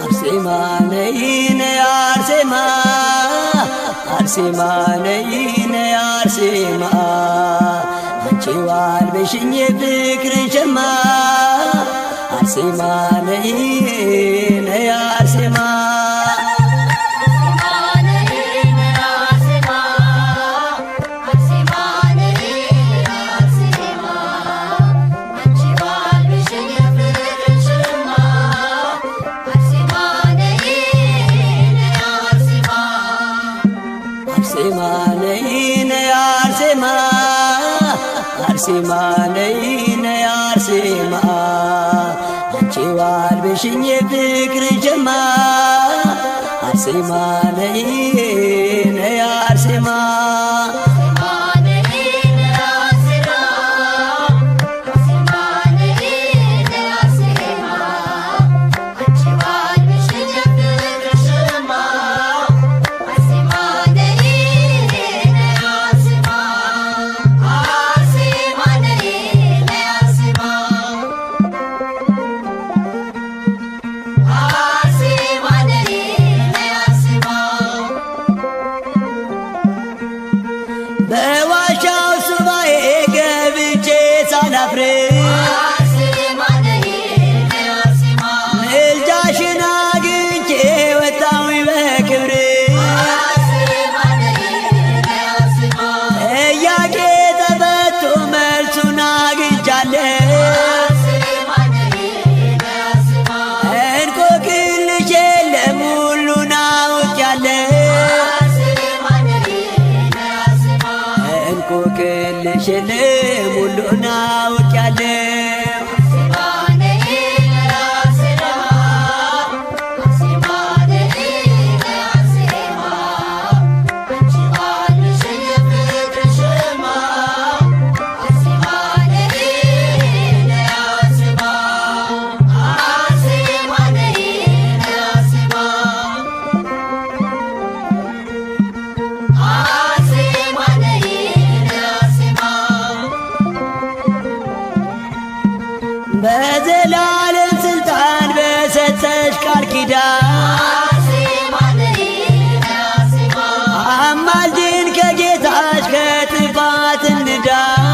አርሴማ ነይ ነይ አርሴማ፣ አርሴማ ነይ ነይ አርሴማ፣ አንቺ ዋልብሽኝ የፍቅርን ሸማ። አርሴማ ነይ ነይ አርሴማ። አርሴማ ነይ ነይ አርሴማ፣ አርሴማ ነይ ነይ አርሴማ፣ አንቺ ዋልብሽኝ የፍቅርን ሸማ። አርሴማ ነይ ነይ አርሴማ። በዋሻው ሱባኤ ገብቼ ሳላፍር ምልጃሽን አግኝቼ ወጣሁኝ በክብር። ጥያቄ ተፈቶ መልሱን አግኝቻለሁ። እንቆቅልሽ የለም ሁሉን አውቄያለሁ። እንቆቅልሽ የለም ሁሉን አውቄያለሁ። በዘላለም ስልጣን በሰጠሽ ቃል ኪዳን አማልጅን ከጌታሽ ከጥፋት እንዳን።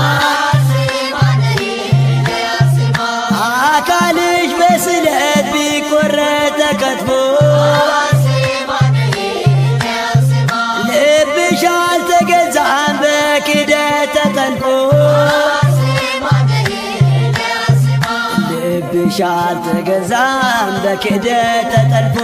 አካልሽ በስለት ቢቆረጥ ተከትፎ ልብሽ አልተገዛም በክደት ተጠልፎ። ልብሽ አልተገዛም በክደት ተጠልፎ።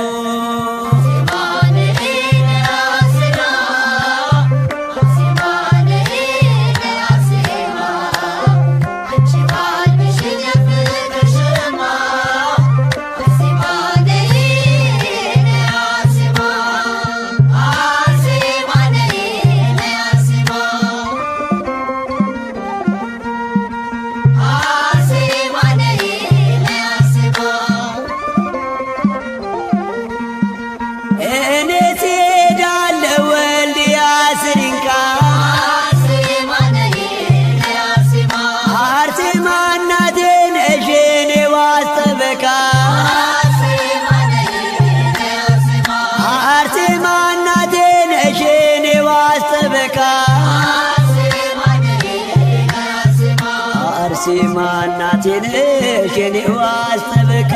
እኔ ትሄዳለሁ ወልድያ ስሪንቃ፣ አርሴማ እናቴ ነሽ የኔ ዋስ ጠበቃ። አርሴማ እናቴ ነሽ የኔ ዋስ ጠበቃ። አርሴማ እናቴ ነሽ የኔ ዋስ ጠበቃ።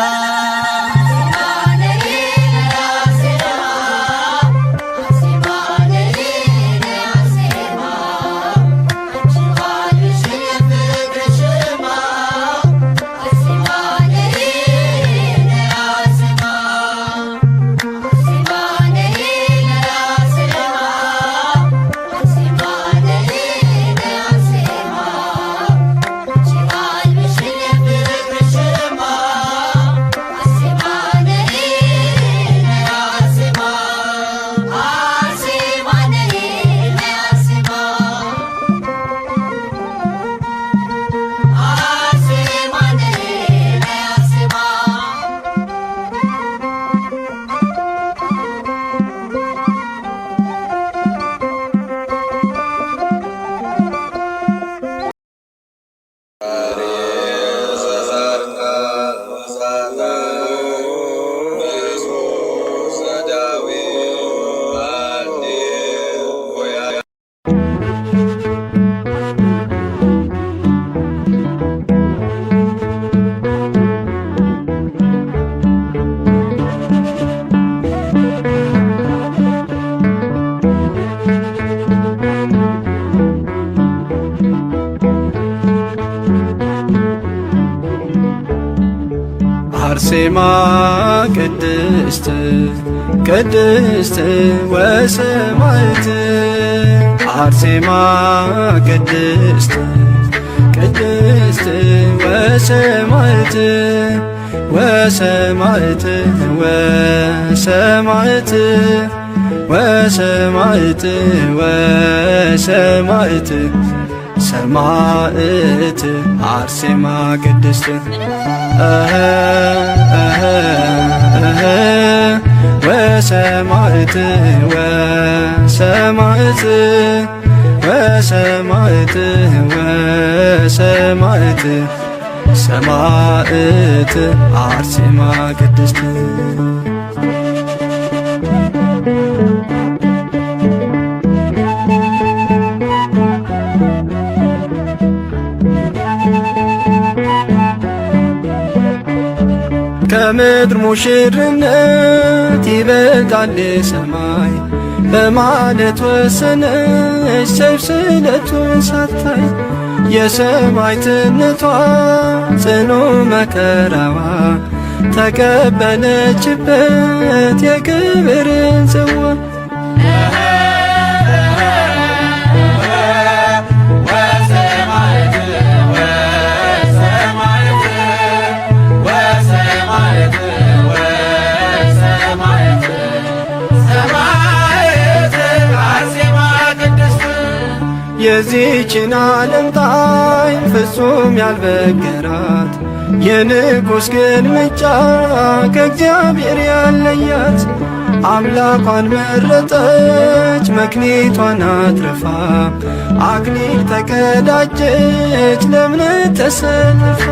Arsema. አርሴማ ቅድስት ቅድስት ወሰማዕት፣ አርሴማ ቅድስት ቅድስት ወሰማዕት፣ ወሰማዕት ወሰማዕት፣ ወሰማዕት ወሰማዕት፣ ሰማዕት አርሴማ ቅድስት፣ ወሰማዕት ወሰማዕት፣ ወሰማዕት ወሰማዕት፣ ሰማዕት አርሴማ ቅድስት። ከምድር ሙሽርነት ይበልጣል ሰማይ በማለት ወሰነች ሰይፍ ስለቱን ሳታይ። የሰማዕትነቷ ጽኑ መከራዋ ተቀበለችበት የክብርን ጽዋ። የዚህችን ዓለም ጣዕም ፍጹም ያልበገራት፣ የንጉሥ ግልምጫ ከእግዚአብሔር ያለያት፣ አምላኳን መረጠች መክሊቷን አትርፋ፣ አክሊል ተቀዳጀች ለእምነት ተሰልፋ።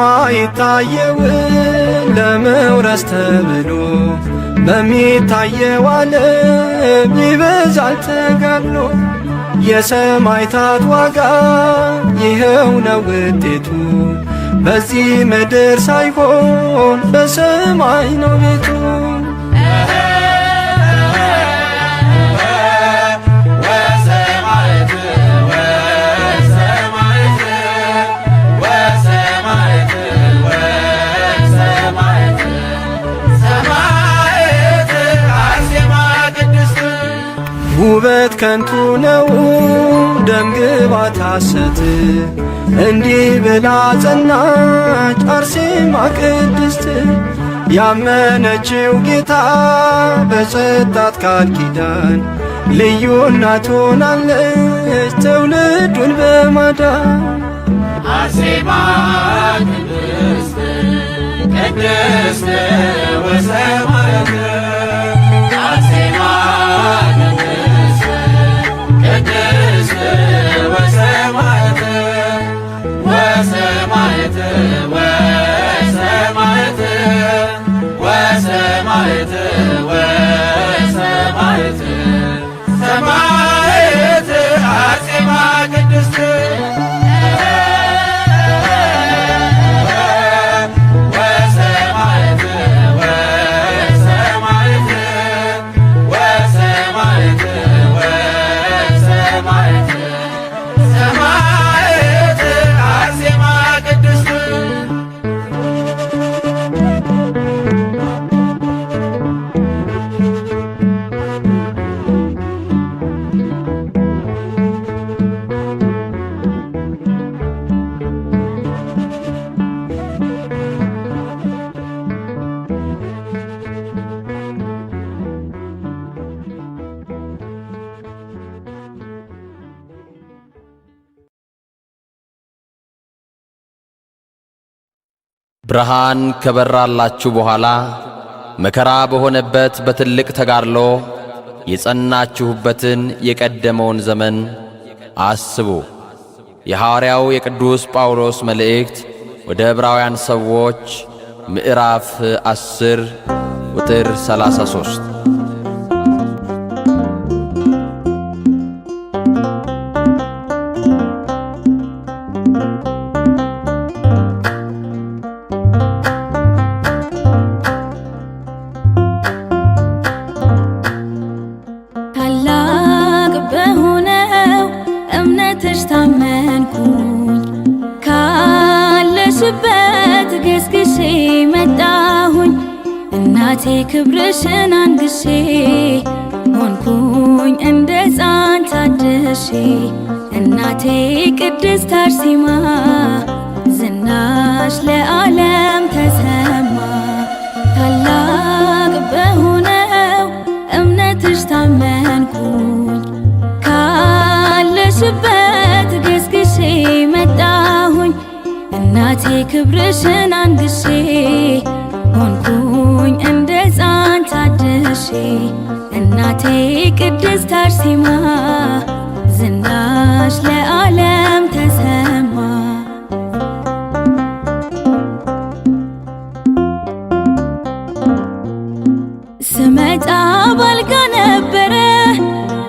የማይታየውን ለመውረስ ተብሎ በሚታየው ዓለም ይበዛል ተጋድሎ። የሰማዕታት ዋጋ ይኸው ነው ውጤቱ፣ በዚህ ምድር ሳይሆን በሰማይ ነው ቤቱ። ውበት ከንቱ ነው ደም ግባት ሐሰት፣ እንዲህ ብላ ጸናች አርሴማ ቅድስት። ያመነችው ጌታ በሰጣት ቃል ኪዳን ልዩ እናት ሆናለች ትውልዱን በማዳን። አርሴማ ቅድስት ቅድስት ወሰማዕት፣ አርሴማ ቅድስት ቅድስት ወሰማዕት፣ ወሰማዕት ወሰማዕት፣ ወሰማዕት ወሰማዕት፣ ሰማዕት አርሴማ ቅድስት። ወሰማዕት ወሰማዕት፣ ወሰማዕት ወሰማዕት፣ ሰማዕት አርሴማ ቅድስት። ብርሃን ከበራላችሁ በኋላ መከራ በሆነበት በትልቅ ተጋድሎ የጸናችሁበትን የቀደመውን ዘመን አስቡ። የሐዋርያው የቅዱስ ጳውሎስ መልእክት ወደ ዕብራውያን ሰዎች ምዕራፍ 10 ቁጥር 33። እናቴ ክብርሽን አንግሼ ሆንኩኝ እንደ ሕፃን ታድሼ። እናቴ ቅድስት አርሴማ ዝናሽ ለዓለም ተሰማ። ታላቅ በሆነው እምነትሽ ታመንኩኝ ካለሽበት ገስግሼ መጣሁኝ። እናቴ ክብርሽን አንግሼ ሆንኩኝ እንደ ሕፃን ታድሼ። እናቴ ቅድስት አርሴማ ዝናሽ ለዓለም ተሰማ። ስመጣ ባልጋ ነበረ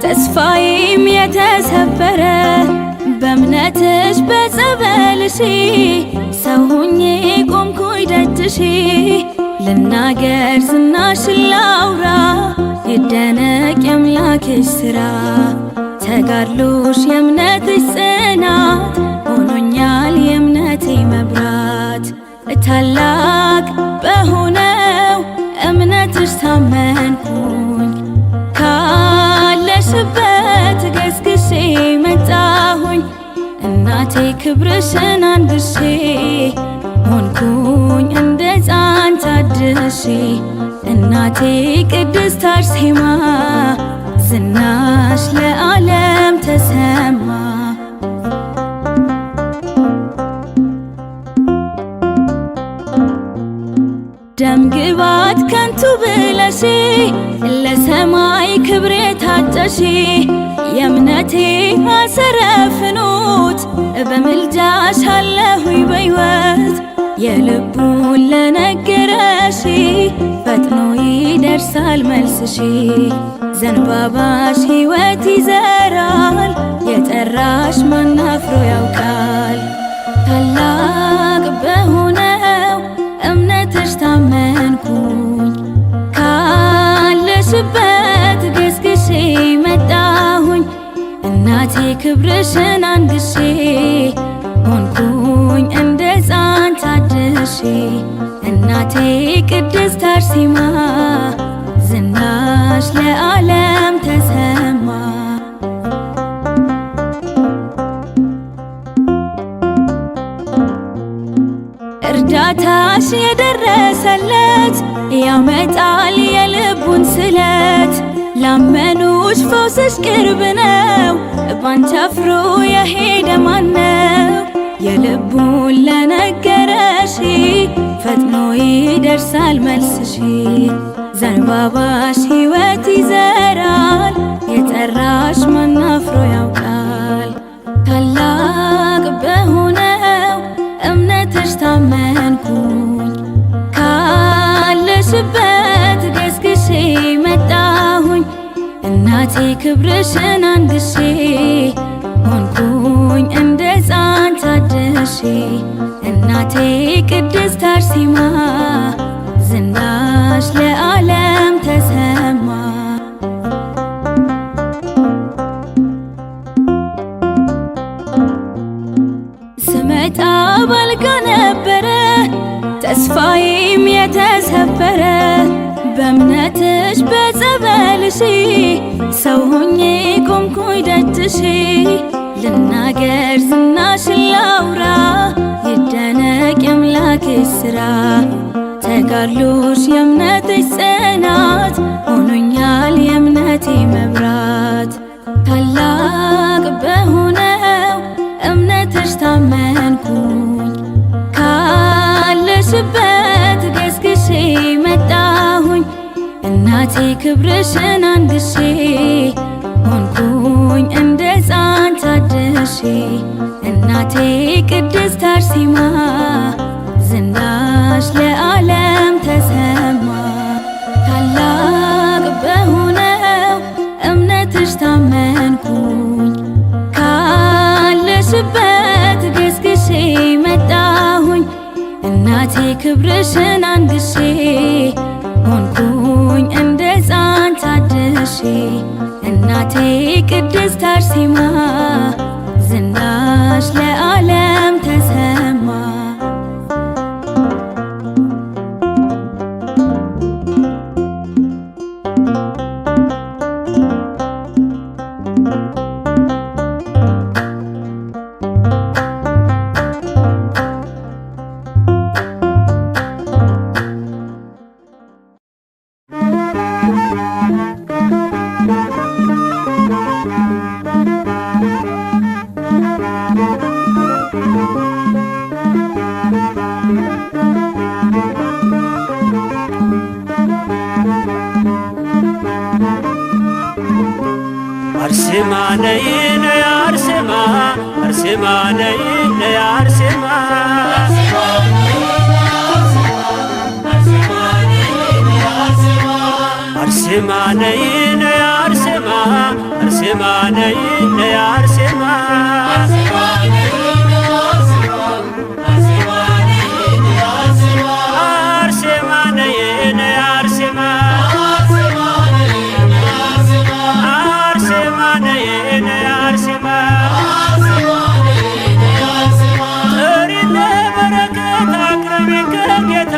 ተስፋዬም የተሰበረ፣ በእምነትሽ በጸበልሽ ሰው ሆኜ ቆምኩኝ ደጅሽ። ልናገር ዝናሽን ላውራ ይደነቅ የአምላክሽ ስራ፣ ተጋድሎሽ የእምነትሽ ጽናት ሆኖኛል የእምነቴ መብራት። ታላቅ በሆነው እምነትሽ ታመንኩኝ ካለሽበት ገስግሼ መጣሁኝ። እናቴ ክብርሽን አንግሼ ሆንኩኝ እንደ ሕፃን ታድሼ። እናቴ ቅድስት አርሴማ ዝናሽ ለዓለም ተሰማ። ደም ግባት ከንቱ ብለሽ ለሰማይ ክብሬ ታጨሽ፣ የእምነቴ አሰረ ፍኖት በምልጃሽ አለሁኝ በሕይወት። የልቡን ለነገረሽ ፈጥኖ ይደርሳል መልስሽ፣ ዘንባባሽ ሕይወት ይዘራል የጠራሽ ማን አፍሮ ያውቃል። ታላቅ በሆነው እምነትሽ ታመንኩኝ ካለሽበት ገስግሼ መጣሁኝ። እናቴ ክብርሽን አንግሼ ሆንኩኝ እንደ ሕፃን ታድሼ። እናቴ ቅድስት አርሴማ ዝናሽ ለዓለም ተሰማ። እርዳታሽ የደረሰለት ያመጣል የልቡን ስለት፣ ላመኑሽ ፈውስሽ ቅርብ ነው ባንቺ አፍሮ የሄደ ማነው? የልቡን ለነገረሽ ፈጥኖ ይደርሳል መልስሽ፣ ዘንባባሽ ሕይወት ይዘራል የጠራሽ ማን አፍሮ ያውቃል። ታላቅ በሆነው እምነትሽ ታመንኩኝ ካለሽበት ገስግሼ መጣሁኝ። እናቴ ክብርሽን አንግሼ ሆንኩኝ እንደ ሕፃን ታድሼ። እናቴ ቅድስት አርሴማ ዝናሽ ለዓለም ተሰማ። ስመጣ ባልጋ ነበረ ተስፋዬም የተሰበረ፣ በእምነትሽ በጸበልሽ ሰው ሆኜ ቆምኩኝ ደጅሽ። ልናገር ዝናሽን ላውራ ይደነቅ የአምላክሽ ስራ፣ ተጋድሎሽ የእምነትሽ ጽናት ሆኖኛል የእምነቴ መብራት። ታላቅ በሆነው እምነትሽ ታመንኩኝ ካለሽበት ገስግሼ መጣሁኝ። እናቴ ክብርሽን አንግሼ ሆንኩኝ እንደ ሕፃን ታድሼ። እናቴ ቅድስት አርሴማ ዝናሽ ለዓለም ተሰማ። ታላቅ በሆነው እምነትሽ ታመንኩኝ ካለሽበት ገስግሼ መጣሁኝ። እናቴ ክብርሽን አንግሼ ሆንኩኝ እንደ ሕፃን ታድሼ። እናቴ ቅድስት አርሴማ ዝናሽ ለዓለም ተሰማ። አርሴማ ነይ ነይ አርሴማ አርሴማ ነይ ነይ አርሴማ አርሴማ ነይ ነይ አርሴማ አርሴማ ነይ ነይ አርሴማ አርሴማ ነይ ነይ አርሴማ ጥሪን ለበረከት አቅርቢን ከጌታ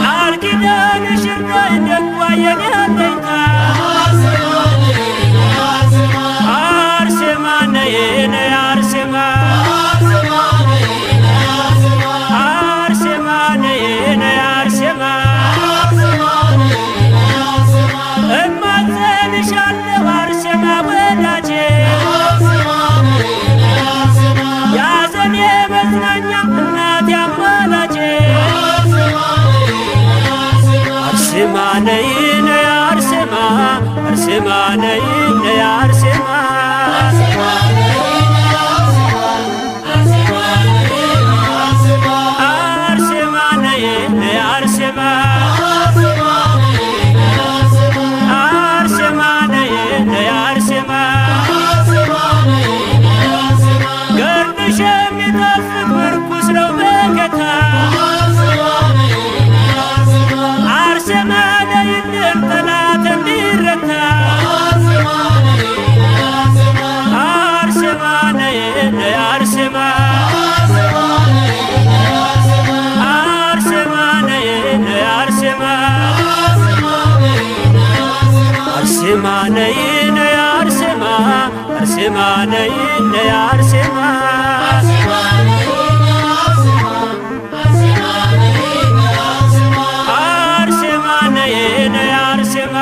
ቃል ኪዳንሽ እርዳኝ ደጓ የኔ አለኝታ አርሴማ ነይ ነይ አርሴማ አርሴማ ነይ ነይ አርሴማ እማጸንሻለሁ አርሴማ ወዳጄ ያዘኔ መጽናኛ እናቴ አማላጄ አርሴማ ነይ ነይ አርሴማ አርሴማ ነይ ነይ አርሴማ አርሴማ ነይ ነይ አርሴማ አርሴማ ነይ ነይ አርሴማ ገድልሽ የሚጣፍጥ ምርኩስ ነው መከታ አርሴማ ነይልን ጠላት እንዲረታ አርሴማ ነይ ነይ አርሴማ አርሴማ ነይ ነይ አርሴማ አርሴማ ነይ ነይ አርሴማ አርሴማ ነይ ነይ አርሴማ አርሴማ ነይ ነይ አርሴማ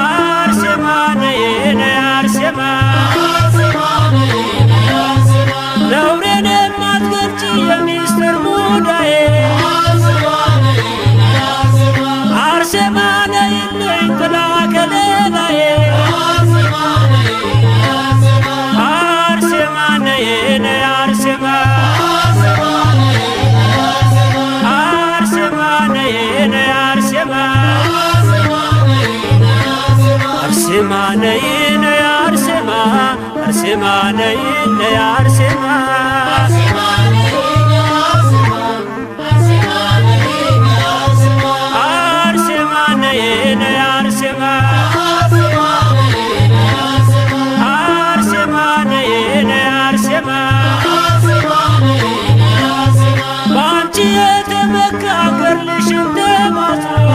አርሴማ ነይ ነይ አርሴማ ነውሬን የማትገልጪ የሚስጥር ሙዳዬ አርሴማ ነይልኝ ጥላ ከለላዬ አርሴማ ነይ ነይ አርሴማ አርሴማ ነይ ነይ አርሴማ አርሴማ ነይ ነይ አርሴማ አርሴማ ነይ ነይ አርሴማ አርሴማ ነይ ነይ አርሴማ አርሴማ ነይ ነይ አርሴማ በአንቺ የተመካ ገድልሽን ተማጽኖ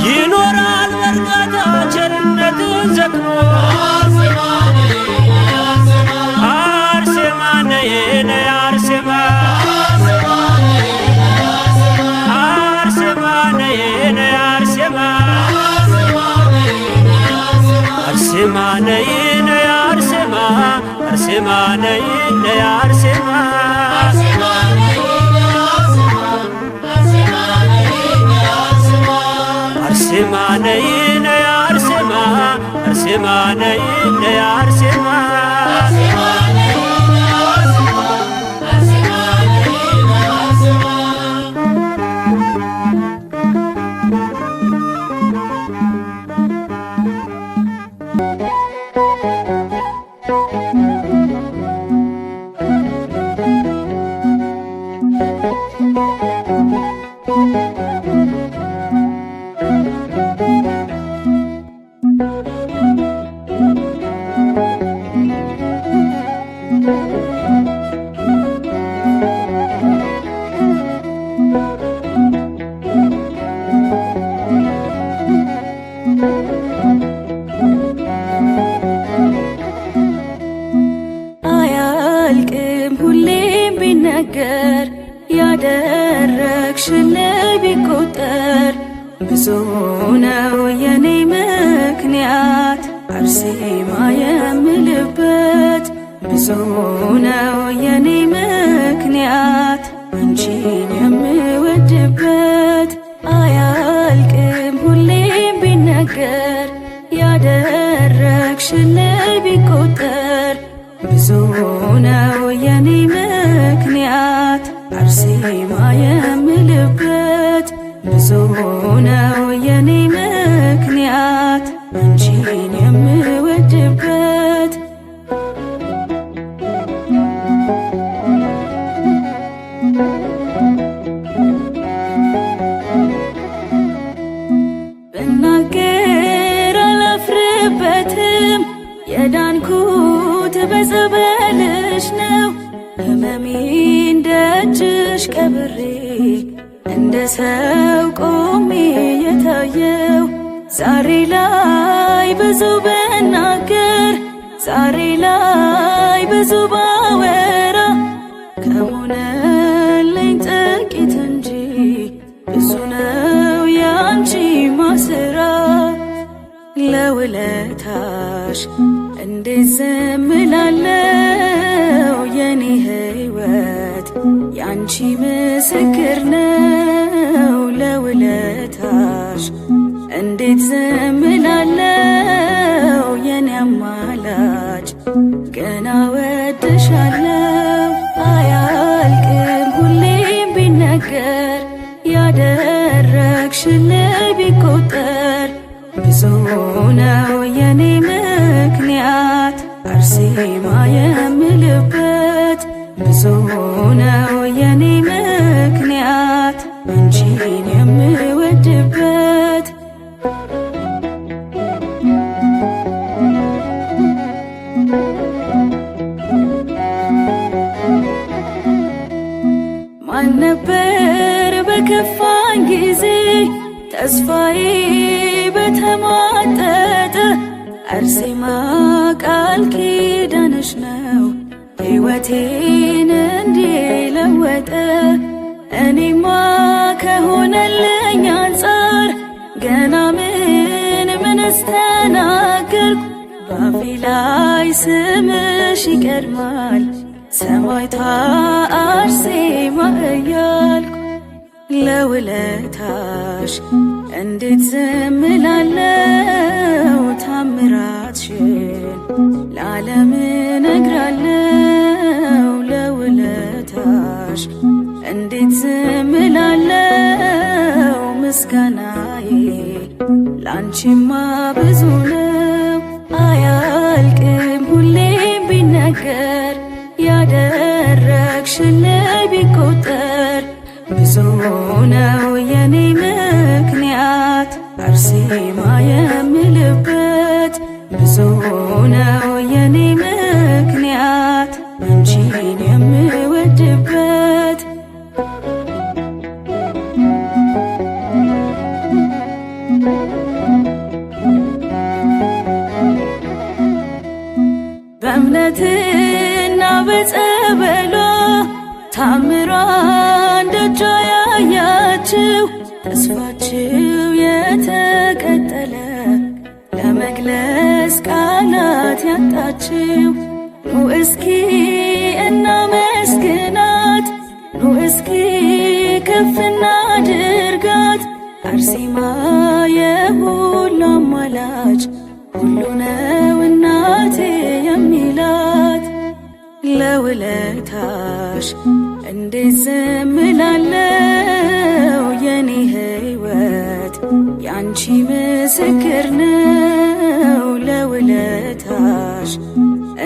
ይኖራል በእርጋታ ቸርነትን ዘክሮ አርሴማ ነይ ነይ አርሴማ አርሴማ ነይ ነይ አርሴማ አርሴማ ነይ ነይ አርሴማ አርሴማ ነይ ነይ አርሴማ አርሴማ ነይ ነይ አርሴማ አርሴማ ነይ ነይ አርሴማ አያልቅም ሁሌም ቢነገር ያደረግሽልኝ ቢቆጠር ብዙ ነው የኔ ምክንያት አርሴማ የምልበት ብዙ ነው የኔ ምክንያት አንቺን የምወድበት አያልቅም ሁሌም ቢነገር ያደረግሽልኝ ቢቆጠር ብዙ ነው የኔ ምክንያት አርሴማ የምልበት ብዙ ነው የኔ ምክንያት አንቺን የምወድበት። ብናገር አላፍርበትም የዳንኩት በጸበልሽ ነው። ህመሜን ደጅሽ ቀብሬ እንደ ሰው ቆሜ የታየው ዛሬ ላይ ብዙ ብናገር ዛሬ ላይ ብዙ ባወራ ከሆነልኝ ጥቂት እንጂ ብዙ ነው ያንቺ ማስራ። ለውለታሽ እንዴት ዝም እላለው? የኔ ህይወት ያንቺ ምስክር ነው። ለውለታሽ እንዴት ዝም እላለው? የኔ አማላጅ ገና ወድሻለው። አያልቅም ሁሌም ቢነገር ያደረግሽልኝ ቢቆጠር ብዙ ነው የኔ ምክንያት አርሴማ የምልበት ብዙ ነው የኔ ምክንያት አንቺን የምወድበት። ማን ነበር በከፋኝ ጊዜ ተስፋዬ በተሟጠጠ አርሴማ ቃል ኪዳንሽ ነው ሕይወቴን እንዲለወጠ። እኔማ ከሆነልኝ አንጻር ገና ምን ምንስ ተናገርኩ? ባፌ ላይ ስምሽ ይቀድማል ሰማዕቷ አርሴማ እያልኩ። ለውለታሽ እንዴት ዝም እላለው? ታምራትሽን ለዓለም እነግራለው። ለውለታሽ እንዴት ዝም እላለው? ምስጋናዬ ላንቺማ ብዙ ነው አያልቅም ሁሌም ቢነገር ያደረግሽልኝ ቢቆጠር ብዙ ነው የኔ ምክንያት አርሴማ የምልበት ብዙ ነው የኔ ምክንያት አንቺን የምወድበት። በእምነትና በጸበሏ ታምሯን ደጇ ያያችው ተስፋችው የተቀጠለ ለመግለጽ ቃላት ያጣችው ኑ እስኪ እናመስግናት፣ ኑ እስኪ ከፍ እናድርጋት። አርሴማ የሁሉ አማላጅ ሁሉ ነው እናቴ የሚላት። ለውለታሽ እንዴት ዝም እላለው? የኔ ሕይወት ያንቺ ምስክር ነው። ለውለታሽ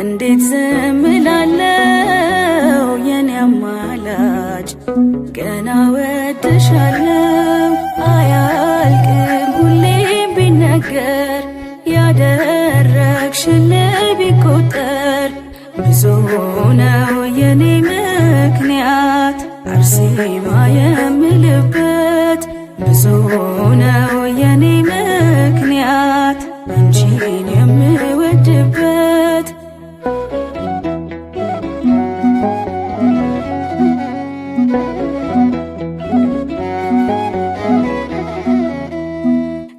እንዴት ዝም እላለው? የኔ አማላጅ ገና ወድሻለው። አያልቅም ሁሌም ቢነገር ያደረግሽልኝ ቢቆጠር ብዙ ነው የኔ ምክንያት አርሴማ የምልበት ብዙ ነው የኔ ምክንያት አንቺን የምወድበት።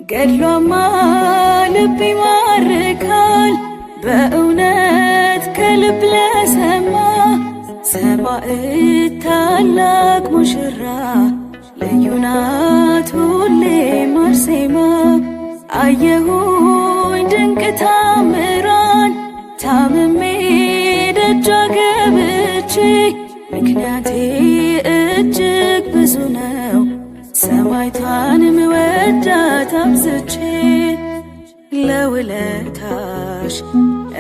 ገድሏማ ልብ ይማርካል በእውነት ከልብ ለሰማ ሰማዕት ታላቅ ሙሽራ ልዩ ናት ሁሌም አርሴማ። አየሁኝ ድንቅ ምክንያቴ እጅግ ብዙ ነው፣ ሰማዕቷን ምወዳት አብዝቼ። ለውለታሽ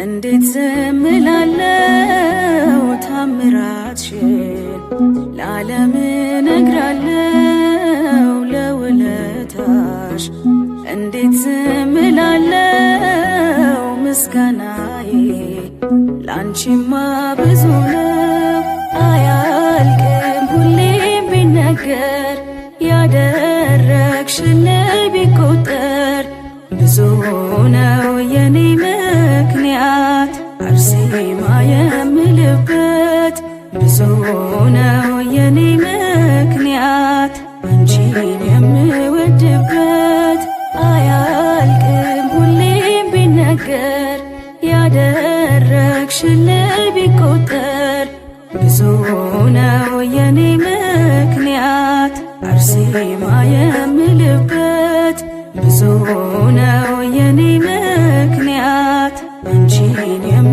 እንዴት ዝም እላለው? ታምራትሽን ለዓለም እነግራለው። ለውለታሽ እንዴት ዝም እላለው? ምስጋናዬ ላንቺማ ብዙ ነው፣ አያልቅም ሁሌም ቢነገር፣ ያደረግሽልኝ ቢቆጠር ብዙ ነው የኔ ምክንያት አርሴማ የምልበት። ብዙ ነው የኔ ምክንያት አንቺን የምወድበት። አያልቅም ሁሌም ቢነገር፣ ያደረግሽልኝ ቢቆጠር ብዙ ነው የኔ ምክንያት አርሴማ የምልበት። ብዙ ነው የኔ ምክንያት አንቺን የም